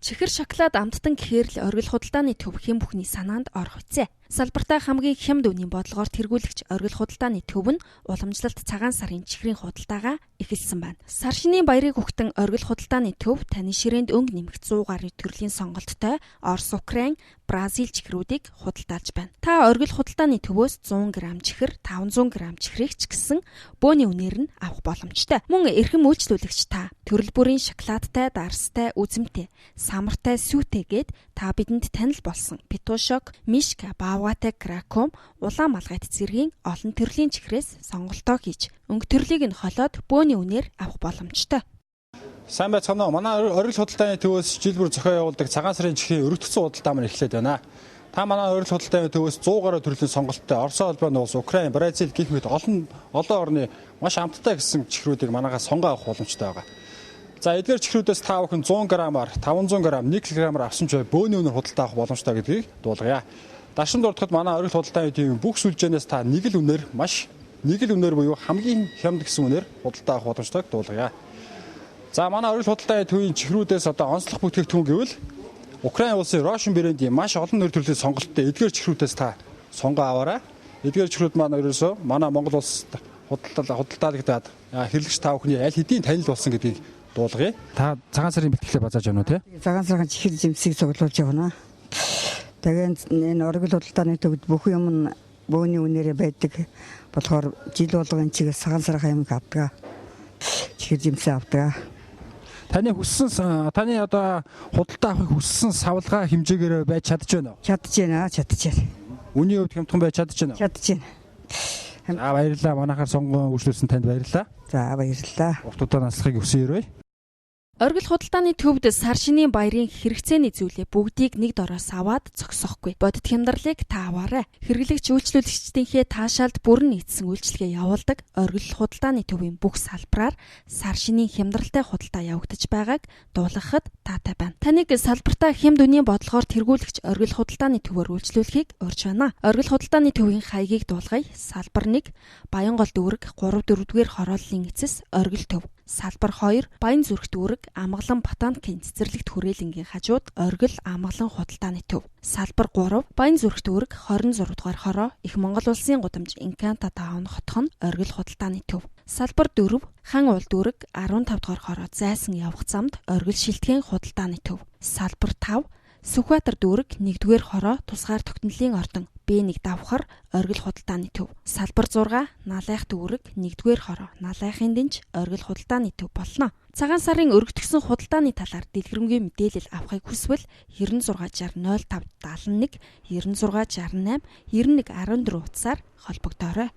Чихэр шоколад амттан гэхээр л оргил худалдааны төв хэн бүхний санаанд орох үзье. Салбартаа хамгийн хямд үнийн бодлогоор тэргүүлэгч оргил худалдааны төв нь уламжлалт цагаан сарын чихрийн худалдаагаа эхэлсэн байна. Сар шинийн баярыг өгтөн оргил худалдааны төв таны ширээнд өнгө нэмэх 100 гаруй төрлийн сонголттой Орос, Украин, Бразил чихрүүдийг худалдаалж байна. Та оргил худалдааны төвөөс 100 г чихэр, 500 г чихрийг ч гэсэн бөөний үнээр нь авах боломжтой. Мөн эрхэм үйлчлүүлэгч та төрөл бүрийн шоколадтай, дарстай, үзэмтэй, самартай, сүүтэй гээд та бидэнд танил болсон Петушок, Мишка, Баавгатай, Краком, улаан малгайт зэргийн олон төрлийн чихрээс сонголтоо хийж, өнгө төрлийг нь холиод бөөний үнээр авах боломжтой. Сайн байцгаана уу? Манай оргил худалдааны төвөөс жил бүр зохион явуулдаг цагаан сарын чихрийн өргөтгсөн худалдаа маань эхлээд байна. Та манай оргил худалдааны төвөөс 100 гаруй төрлийн сонголттой Оросын холбооны улс, Украин, Бразил гэх мэт олон олон орны маш амттай гэсэн чихрүүдийг манайхаас сонгоо авах боломжтой байгаа. За эдгээр чихрүүдээс та бүхэн 100 грамаар, 500 грамм, 1 кг-аар авсан ч бөөний үнээр худалдаа авах боломжтой гэдгийг дуулгая. Даршин дурдахад манай оргил худалдааны төвийн бүх сүлжээнээс та нэг л үнээр маш нэг л үнээр буюу хамгийн хямд гэсэн үнээр худалдаа авах боломжтойг дуулгая. За манай оргил худалдааны төвийн чихрүүдээс одоо онцлог бүтээгдэхүүн гэвэл Украин улсын Рошен брендийн маш олон нэр төрлийн сонголттой эдгээр чихрүүдээс та сонгоо аваарай. Эдгээр чихрүүд маань ерөөсөө манай Монгол улсад худалдаалагдаад хэрэглэгч та бүхний аль хэдийн танил болсон гэдгийг дуулгая. Та цагаан сарын бэлтгэлээ базааж явна уу те? Цагаан сарын чихэр жимсийг цуглуулж явна. Тэгээд энэ оргил худалдааны төвд бүх юм нь бөөний үнээрээ байдаг болохоор жил болгон чигээс цагаан сарын юм авдаг. Чихэр жимсээ авдаг. Таны хүссэн таны одоо худалдаа авахыг хүссэн савлгаа хэмжээгээр байж чадж байна уу? Чадж байна, чадж байна. Үнийн хувьд хямдхан байж чадж байна уу? Чадж байна. За баярлалаа. Манайхаар сонгон үйлчлүүлсэн танд баярлалаа. За баярлалаа. Урт удаан наслахыг хүсэн өрөөе. Оргил худалдааны төвд сар шинийн баярын хэрэгцээний зүйлээ бүгдийг нэг дороос аваад зогсохгүй. Бодит хямдралыг та аваарай. Хэрэглэгч үйлчлүүлэгчдийнхээ таашаалд бүрэн нийцсэн үйлчилгээ явуулдаг оргил худалдааны төвийн бүх салбараар сар шинийн хямдралтай худалдаа явагдаж байгааг дуулгахад таатай байна. Таныг салбартаа хямд үнийн бодлогоор тэргүүлэгч оргил худалдааны төвөөр үйлчлүүлэхийг урьж байна. Оргил худалдааны төвийн хаягийг дуулгая. Салбар 1 Баянгол дүүрэг 3 4-р хорооллын эцэс оргил төв. Салбар 2 Баян зүрх дүүрэг Амгалан Ботаникийн цэцэрлэгт хүрээлэнгийн хажууд оргил Амгалан худалдааны төв. Салбар 3 Баян зүрх дүүрэг 26 дугаар хороо Их Монгол улсын гудамж Инканта таун хотхон оргил худалдааны төв. Салбар 4 Хан уул дүүрэг 15 дугаар хороо зайсан явах замд оргил шилтгэн худалдааны төв. Салбар 5 Сүхбаатар дүүрэг 1-р хороо тусгаар тогтнолын ордон Б1 давхар оргил худалдааны төв. Салбар 6 Налайх дүүрэг 1-р хороо Налайхын дэнж оргил худалдааны төв болно. Цагаан сарын өргөтгсөн худалдааны талаар дэлгэрэнгүй мэдээлэл авахыг хүсвэл 96 60 05 71 96 68 91 14 утсаар холбогдоорой.